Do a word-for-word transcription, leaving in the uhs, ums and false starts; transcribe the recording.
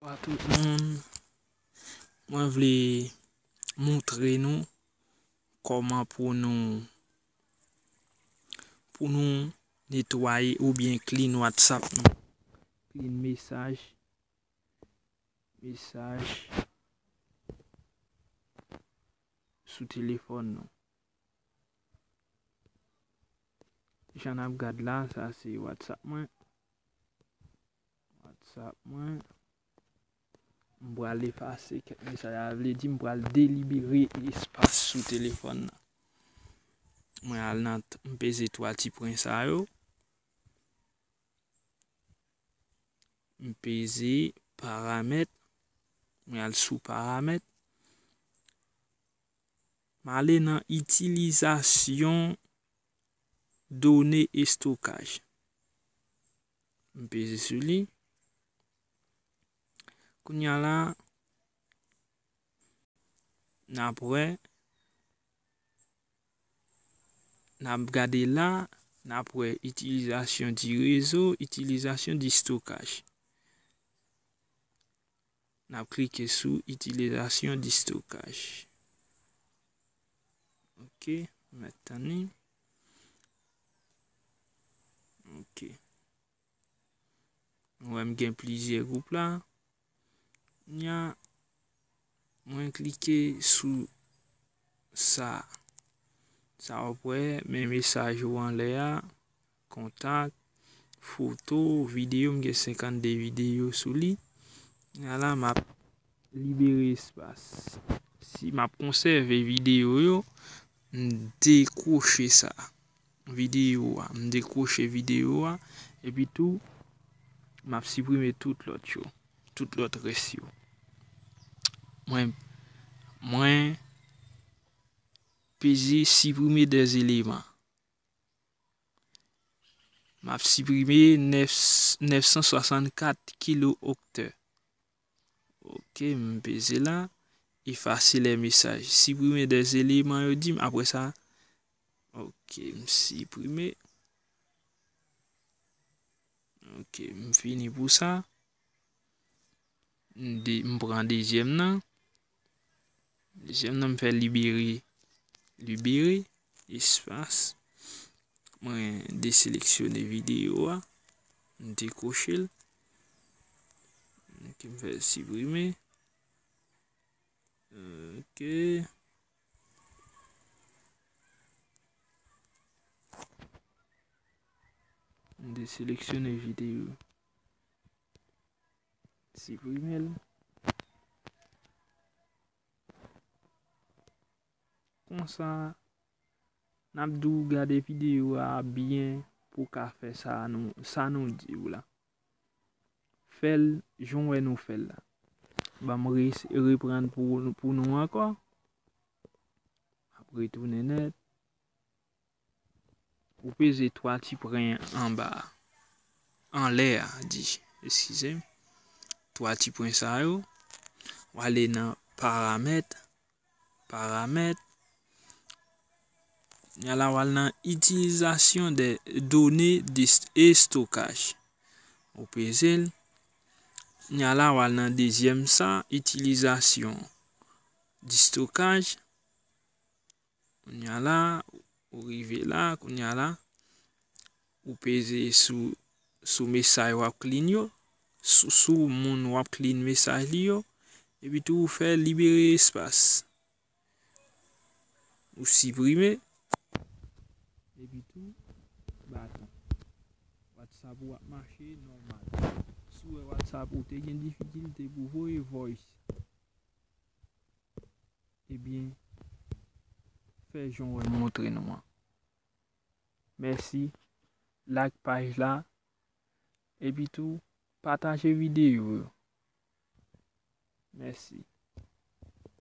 Bonswa tout moun. Mwen vle montre nou kòman pou nou pou nou netwaye oubyen clean WhatsApp nou. Clean mesaj. Mesaj sou telefòn nou. Jan n ap gad la, sa se WhatsApp mwen. WhatsApp mwen. M pral efase kèk mesaj. Sa vle di m pral delibere espas sou telefòn nan. Mwen al nan, m peze twa ti pwen sa yo. M peze paramèt. Mwen al sou paramèt. M ale nan itilizasyon done estokaj. M peze sou li. Kounye a la, n ap wè, n ap gade la, n ap wè itilizasyon di rezo, itilizasyon di estokaj. N ap klike sou itilizasyon di estokaj. Ok, mèt tann li. Ok. Ou wè m gen plizyè gwoup la. Nya, mwen klike sou sa. Sa w ap wè, men mesaj ou anlè a, kontak, foto, videyo, m gen senkannde videyo sou li. Nya la, m ap libere espas. Si m ap konsève videyo yo, m dekwoche sa. Videyo a, m dekwoche videyo a, epi tou, m ap siprime tout lòt yo, tout lòt rès yo. Mwen, mwen peze siprime dè eleman. M ap siprime nèf, nèf san swasannkat kilo oktè. Ok, m peze la. Efase lè mesaj. Siprime dè eleman yo di m. Apre sa, ok, m siprime. Ok, m fini pou sa. M de, m pran dezyèm nan. Dezyèm nan, m fè libere. Libere. Espas. Mwen deseleksyone videyo a. M dekwoche l. Ok, m fè siprime. Ok. M deseleksyone videyo. Siprime l. Konsa, n ap di w gade videyo a byen pou w ka fè sa nou, sa nou di w la. Fè l jan w wè nou fè l la. Ban m re-, reprann pou, pou nou ankò. M ap retounen nèt. Ou peze twa ti pwen anba a. Anlè a, di, eskize m. Twa ti pwen sa yo. W ale nan paramèt. Paramèt. Nya la, w al nan itilizasyon dè done de est-, estokaj. Ou peze l. Nya la, w al nan dezyèm sa, itilizasyon di estokaj. Kounye a la, ou rive la, kounye a la, ou peze sou, sou mesaj w ap clean yo, sou, sou moun w ap clean mesaj li yo, epi tou ou fè libere espas. Ou siprime, epi tou, baton. WhatsApp ou ap mache nòmal. Si w wè WhatsApp ou te gen difikilte pou voye voice, ebyen, fè jan w wè m montre nou an. Mèsi. Like paj la. Epi tou, pataje videyo yo. Mèsi.